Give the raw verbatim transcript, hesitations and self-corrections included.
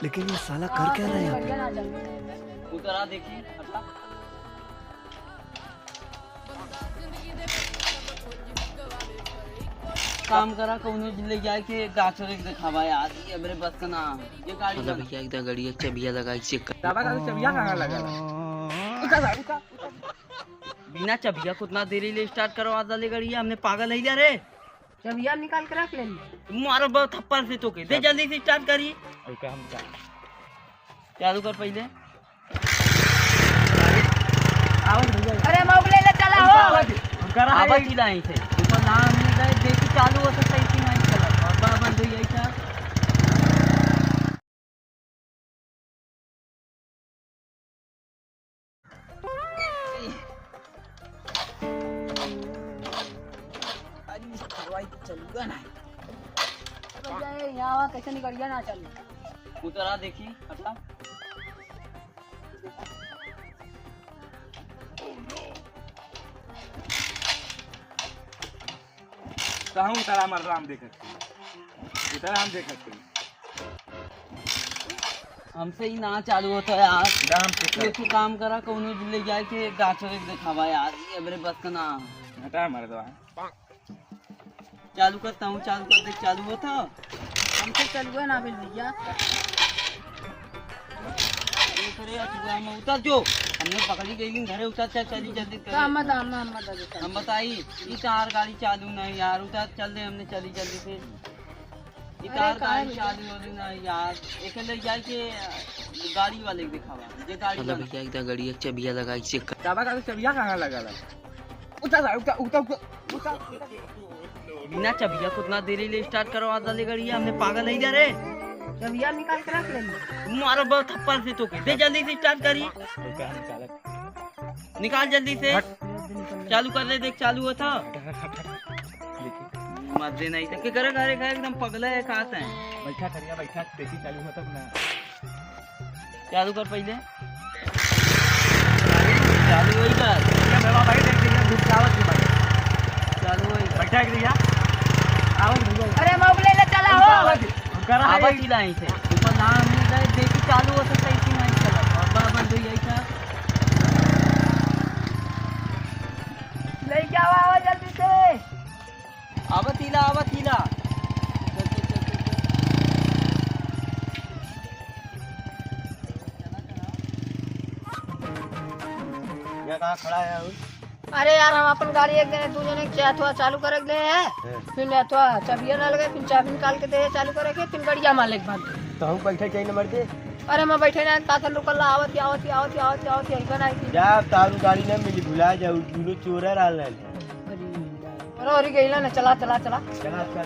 लेकिन ये साला कर क्या रहा है यहाँ पे? उतरा देखी, हटला। काम करा, कौनो ले जाए के गाछ और एक देखावा यार, ये हमरे बस का ना। ये गाड़ी मतलब वाला। भैया, एकदम गाड़ी अच्छा भैया लगा, चेक कर। दादा, गाड़ी चबिया कहाँ लगा? उठा, उठा, उठा। बिना चबिया को उतना देरी ले स्टार्ट करवा डाले गाड़ी, हमने पागल है क्या रे? चबिया निकाल के रख ले। मारो बहुत थप्पड़ से तो के। दे जल्दी से स्टार्ट करी। रुका, हम का-, चालू कर पहले। आवाज भैया। अरे मोबाइल ले चला हो। आवाज, उनका रहा आवाज है। ही नहीं थे। ऊपर नाम नहीं गए, देखी चालू हो सकता है, इसी नहीं चला। बाबा बंद हो गई था। अरे, मिस्टर भाई, चलूगा ना। अबे, यहाँ आवा, कैसे निकल गया ना, चल। उतरा, देखी, हटला। कहूँ उतरा, मर राम देखत। उतरा, हम देखत। हमसे ही ना चालू होता है यार। राम के ये तू काम करा, कौनो ले जाए के गाछ और एक देखावा यार, ये हमरे बस का ना। हटा मर्दवा। चालू करता हूँ, चालू कर दे, चालू होता। हमसे चालू है ना अभी भैया। ये करे अचुआ में उतर जो, हमने पकड़ी गई घरे उतर, चल, चली जल्दी तो कर। हम मत, हम, हम मत, हम बताई, ई चार गाड़ी चालू नहीं यार, उतर चल दे, हमने चली जल्दी से। ई अरे, तार काहे गाड़ी बेटा? चालू हो रही ना यार, एके ले जाए के गाड़ी वाले के दिखावा, जे गाड़ी मतलब वाला। भैया, एकदम गाड़ी एक चबिया लगा के चेक कर। दादा का चबिया कहाँ लगा ला? उठा ला, उठा, उठा, उठा, उठा, उठा। बिना चबिया को उतना देरी ले स्टार्ट करवा डाले गाड़ी, हमने पागल है क्या रे? चबिया निकाल के रख ले। मारो बहुत थप्पड़ से तो के। दे जल्दी से स्टार्ट करी। रुका, हम चालक। निकाल जल्दी से। हट। चालू कर दे, देख चालू होता। हट, हट, हट, हट। देखी। मत दे नहीं तो के करे, करे, करे, एकदम पगला है, खात है। बैठा करिया, बैठा, देखी चालू होता कि ना। चालू कर पहले। चालू वही कर। ये मेरा भाई देख लिया, धूप के आवत के भाई। चालू वही कर। बैठा है भैया। आवत भैया। अरे मोबाइल ले चला हो। आवत, उनका रहा आवाज है। ही लाई से। ऊपर नाम नहीं गए, देखी चालू हो सकता है, इसी नहीं चला। और बड़ा बंद हो जाए क्या? लेके आओ, आओ जल्दी से। आवत हीला, आवत हीला। यहाँ कहाँ खड़ा है अभी? अरे यार, हम अपन गाड़ी एक जने, दू जने के हथवा चालू करे के दे है, हाँ। फिर हथवा चाबिया ना लगे, फिर चाबी निकाल के दे है चालू करे के, फिर गड़िया मालिक भाग गए। तो हम बैठे चाहिए नंबर के? अरे मैं बैठे ना, ताथन रुकल ला, आवत ही, आवत ही, आवत ही, आवत ही, आवत ही, अइबे ना आई थी। जा, तारू गाड़ी ना मिली, भुला जाऊ, दुनो चोरा रहल है। अरे, अरे, गइला ना, चला, चला, चला। चला, चला।